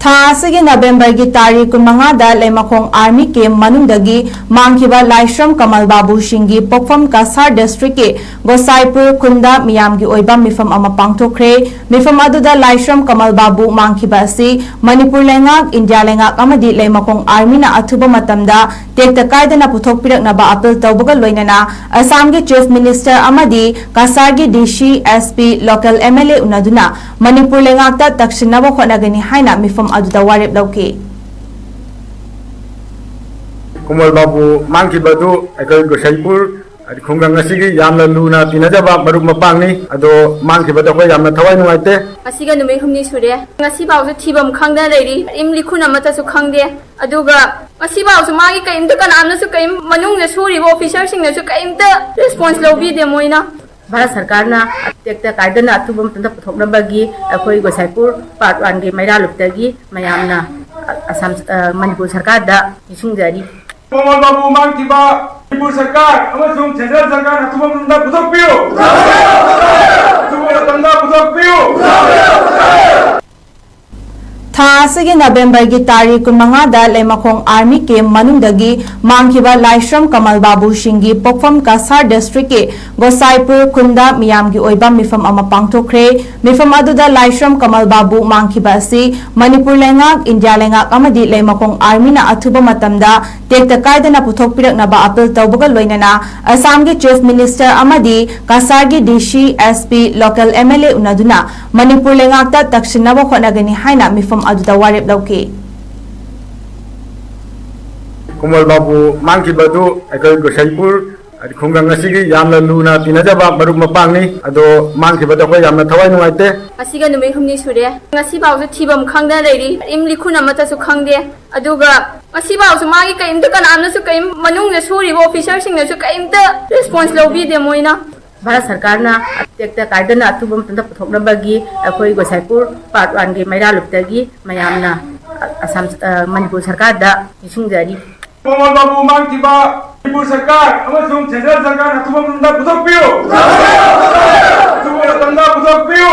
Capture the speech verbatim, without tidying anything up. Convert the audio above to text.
ꯊꯥ ꯑꯁꯤꯒꯤ ꯅꯕꯦꯝꯕꯔꯒꯤ ꯇꯥꯔꯤꯛ ꯀꯨꯟꯃꯉꯥꯗ ꯂꯩꯃꯈꯣꯡ ꯑꯥꯔꯃꯤ ꯀꯦꯝ ꯃꯅꯨꯡꯗꯒꯤ ꯃꯥꯡꯈꯤꯕ ꯂꯥꯏꯁ꯭ꯔꯝ ꯀꯃꯜ ꯕꯥꯕꯨ ꯁꯤꯡꯒꯤ ꯄꯣꯛꯐꯝ ꯀꯁꯥꯔ ꯗꯤꯁꯇ꯭ꯔꯤꯛꯀꯤ ꯒꯣꯁꯥꯏꯄꯨꯔ ꯈꯨꯟꯗ ꯃꯤꯌꯥꯝꯒꯤ ꯑꯣꯏꯕ ꯃꯤꯐꯝ ꯑꯃ ꯄꯥꯡꯊꯣꯛꯈ꯭ꯔꯦ꯫ ꯃꯤꯐꯝ ꯑꯗꯨꯗ ꯂꯥꯏꯁ꯭ꯔꯝ ꯀꯃꯜ ꯕꯥꯕꯨ ꯃꯥꯡꯈꯤꯕ ꯑꯁꯤ ꯃꯅꯤꯄꯨꯔ ꯂꯩꯉꯥꯛ, ꯏꯟꯗꯤꯌꯥ ꯂꯩꯉꯥꯛ ꯑꯃꯗꯤ ꯂꯩꯃꯈꯣꯡ ꯑꯥꯔꯃꯤꯅ ꯑꯊꯨꯕ ꯃꯇꯝꯗ ꯇꯦꯛꯇ ꯀꯥꯏꯗꯅ ꯄꯨꯊꯣꯛꯄꯤꯔꯛꯅꯕ ꯑꯥꯄꯤꯜ ꯇꯧꯕꯒ ꯂꯣꯏꯅꯅ ꯑꯁꯥꯝꯒꯤ ꯆꯤꯐ ꯃꯤꯅꯤꯁꯇꯔ ꯑꯃꯗꯤ ꯀꯁꯥꯔꯒꯤ D C, S P, local M L A ꯎꯅꯗꯨꯅ ꯃꯅꯤꯄꯨꯔ ꯂꯩꯉꯥꯛꯇ ꯇꯛꯁꯤꯟꯅꯕ ꯍꯣꯠꯅꯒꯅꯤ ꯍꯥꯏꯅ ꯃꯤꯐꯝ ꯑꯗꯨꯗ ꯋꯥꯔꯦꯞ ꯂꯧꯈꯤ꯫ ꯀꯃꯜ ꯕꯥꯕꯨ ꯃꯥꯡꯈꯤꯕ ꯑꯗꯨ ꯑꯩꯈꯣꯏ ꯒꯣꯁꯥꯏꯄꯨꯔ ꯍꯥꯏꯗꯤ ꯈꯨꯡꯒꯪ ꯑꯁꯤꯒꯤ ꯌꯥꯝꯅ ꯂꯨꯅ ꯇꯤꯟꯅꯖꯕ ꯃꯔꯨꯞ ꯃꯄꯥꯡꯅꯤ꯫ ꯑꯗꯣ ꯃꯥꯡꯈꯤꯕꯗ ꯑꯩꯈꯣꯏ ꯌꯥꯝꯅ ꯊꯋꯥꯏ ꯅꯨꯡꯉꯥꯏꯇꯦ꯫ ꯉꯁꯤꯒ ꯅꯨꯃꯤꯠ ꯍꯨꯝꯅꯤ ꯁꯨꯔꯦ꯫ ꯉꯁꯤꯐꯥꯎꯁꯨ ꯊꯤꯐꯝ ꯈꯪꯗꯅ ꯂꯩꯔꯤ꯫ ꯀꯔꯤꯝ ꯂꯤꯈꯨꯟ ꯑꯃꯠꯇꯁꯨ ꯈꯪꯗꯦ꯫ ꯑꯗꯨꯒ ꯉꯁꯤꯐꯥꯎꯁꯨ ꯃꯥꯒꯤ ꯀꯔꯤꯝꯇ, ꯀꯅꯥꯝꯅꯁꯨ ꯀꯔꯤꯝ, ꯃꯅꯨꯡꯗ ꯁꯨꯔꯤꯕ ꯑꯣꯐꯤꯁꯔꯁꯤꯡꯅꯁꯨ ꯀꯔꯤꯝꯇ ꯔꯦꯁꯄꯣꯟꯁ ꯂꯧꯕꯤꯗꯦ ꯃꯣꯏꯅ꯫ ꯚꯥꯔꯠ ꯁꯔꯀꯥꯔꯅ ꯇꯦꯛꯇ ꯀꯥꯏꯗꯅ ꯑꯊꯨꯕ ꯃꯇꯝꯗ ꯄꯨꯊꯣꯛꯅꯕꯒꯤ ꯑꯩꯈꯣꯏ ꯒꯣꯁꯥꯏꯄꯨꯔ ꯄꯥꯔꯠ ꯋꯥꯟꯒꯤ ꯃꯩꯔꯥꯂꯨꯞꯇꯒꯤ ꯃꯌꯥꯝꯅ ꯑꯁꯥꯝ, ꯑ, ꯃꯅꯤꯄꯨꯔ ꯁꯔꯀꯥꯔꯗ ꯅꯤꯡꯁꯤꯡꯖꯔꯤ꯫ ꯀꯃꯜ ꯕꯥꯕꯨ ꯃꯥꯡꯈꯤꯕ ꯃꯅꯤꯄꯨꯔ ꯁꯔꯀꯥꯔ ꯑꯃꯁꯨꯡ ꯁꯦꯟꯇ꯭ꯔꯦꯜ ꯁꯔꯀꯥꯔꯅ ꯑꯊꯨꯕ ꯃꯇꯝꯗ ꯄꯨꯊꯣꯛꯄꯤꯌꯨ꯫ ꯑꯊꯨꯕ ꯃꯇꯝꯗ ꯄꯨꯊꯣꯛꯄꯤꯌꯨ꯫ ꯊꯥ ꯑꯁꯤꯒꯤ ꯅꯕꯦꯝꯕꯔꯒꯤ ꯇꯥꯔꯤꯛ ꯀꯨꯟꯃꯉꯥꯗ ꯂꯩꯃꯈꯣꯡ ꯑꯥꯔꯃꯤ ꯀꯦꯝ ꯃꯅꯨꯡꯗꯒꯤ ꯃꯥꯡꯈꯤꯕ ꯂꯥꯏꯁ꯭ꯔꯝ ꯀꯃꯜ ꯕꯥꯕꯨ ꯁꯤꯡꯒꯤ ꯄꯣꯛꯐꯝ ꯀꯁꯥꯔ ꯗꯤꯁꯇ꯭ꯔꯤꯛꯀꯤ ꯒꯣꯁꯥꯏꯄꯨꯔ ꯈꯨꯟꯗ ꯃꯤꯌꯥꯝꯒꯤ ꯑꯣꯏꯕ ꯃꯤꯐꯝ ꯑꯃ ꯄꯥꯡꯊꯣꯛꯈ꯭ꯔꯦ꯫ ꯃꯤꯐꯝ ꯑꯗꯨꯗ ꯂꯥꯏꯁ꯭ꯔꯝ ꯀꯃꯜ ꯕꯥꯕꯨ ꯃꯥꯡꯈꯤꯕ ꯑꯁꯤ ꯃꯅꯤꯄꯨꯔ ꯂꯩꯉꯥꯛ, ꯏꯟꯗꯤꯌꯥ ꯂꯩꯉꯥꯛ ꯑꯃꯗꯤ ꯂꯩꯃꯈꯣꯡ ꯑꯥꯔꯃꯤꯅ ꯑꯊꯨꯕ ꯃꯇꯝꯗ ꯇꯦꯛꯇ ꯀꯥꯏꯗꯅ ꯄꯨꯊꯣꯛꯄꯤꯔꯛꯅꯕ ꯑꯥꯄꯤꯜ ꯇꯧꯕꯒ ꯂꯣꯏꯅꯅ ꯑꯁꯥꯝꯒꯤ ꯆꯤꯐ ꯃꯤꯅꯤꯁꯇꯔ ꯑꯃꯗꯤ ꯀꯁꯥꯔꯒꯤ D C, S P, local M L A ꯎꯅꯗꯨꯅ ꯃꯅꯤꯄꯨꯔ ꯂꯩꯉꯥꯛꯇ ꯇꯛꯁꯤꯟꯅꯕ ꯍꯣꯠꯅꯒꯅꯤ ꯍꯥꯏꯅ ꯃꯤꯐꯝ ꯑꯗꯨꯗ ꯋꯥꯔꯦꯞ ꯂꯧꯈꯤ꯫ ꯀꯃꯜ ꯕꯥꯕꯨ ꯃꯥꯡꯈꯤꯕ ꯑꯗꯨ ꯑꯩꯈꯣꯏ ꯒꯣꯁꯥꯏꯄꯨꯔ ꯍꯥꯏꯗꯤ ꯈꯨꯡꯒꯪ ꯑꯁꯤꯒꯤ ꯌꯥꯝꯅ ꯂꯨꯅ ꯇꯤꯟꯅꯖꯕ ꯃꯔꯨꯞ ꯃꯄꯥꯡꯅꯤ꯫ ꯑꯗꯣ ꯃꯥꯡꯈꯤꯕꯗ ꯑꯩꯈꯣꯏ ꯌꯥꯝꯅ ꯊꯋꯥꯏ ꯅꯨꯡꯉꯥꯏꯇꯦ꯫ ꯉꯁꯤꯒ ꯅꯨꯃꯤꯠ ꯍꯨꯝꯅꯤ ꯁꯨꯔꯦ꯫ ꯉꯁꯤꯐꯥꯎꯁꯨ ꯊꯤꯐꯝ ꯈꯪꯗꯅ ꯂꯩꯔꯤ꯫ ꯀꯔꯤꯝ ꯂꯤꯈꯨꯟ ꯑꯃꯠꯇꯁꯨ ꯈꯪꯗꯦ꯫ ꯑꯗꯨꯒ ꯉꯁꯤꯐꯥꯎꯁꯨ ꯃꯥꯒꯤ ꯀꯔꯤꯝꯇ, ꯀꯅꯥꯝꯅꯁꯨ ꯀꯔꯤꯝ, ꯃꯅꯨꯡꯗ ꯁꯨꯔꯤꯕ ꯑꯣꯐꯤꯁꯔꯁꯤꯡꯅꯁꯨ ꯀꯔꯤꯝꯇ ꯔꯦꯁꯄꯣꯟꯁ ꯂꯧꯕꯤꯗꯦ ꯃꯣꯏꯅ꯫ ꯚꯥꯔꯠ ꯁꯔꯀꯥꯔꯅ ꯇꯦꯛꯇ ꯀꯥꯏꯗꯅ ꯑꯊꯨꯕ ꯃꯇꯝꯗ ꯄꯨꯊꯣꯛꯅꯕꯒꯤ ꯑꯩꯈꯣꯏ ꯒꯣꯁꯥꯏꯄꯨꯔ ꯄꯥꯔꯠ ꯋꯥꯟꯒꯤ ꯃꯩꯔꯥꯂꯨꯞꯇꯒꯤ ꯃꯌꯥꯝꯅ ꯑꯁꯥꯝ, ꯑ, ꯃꯅꯤꯄꯨꯔ ꯁꯔꯀꯥꯔꯗ ꯅꯤꯡꯁꯤꯡꯖꯔꯤ꯫ ꯀꯃꯜ ꯕꯥꯕꯨ ꯃꯥꯡꯈꯤꯕ ꯃꯅꯤꯄꯨꯔ ꯁꯔꯀꯥꯔ ꯑꯃꯁꯨꯡ ꯁꯦꯟꯇ꯭ꯔꯦꯜ ꯁꯔꯀꯥꯔꯅ ꯑꯊꯨꯕ ꯃꯇꯝꯗ ꯄꯨꯊꯣꯛꯄꯤꯌꯨ꯫ ꯑꯊꯨꯕ ꯃꯇꯝꯗ ꯄꯨꯊꯣꯛꯄꯤꯌꯨ꯫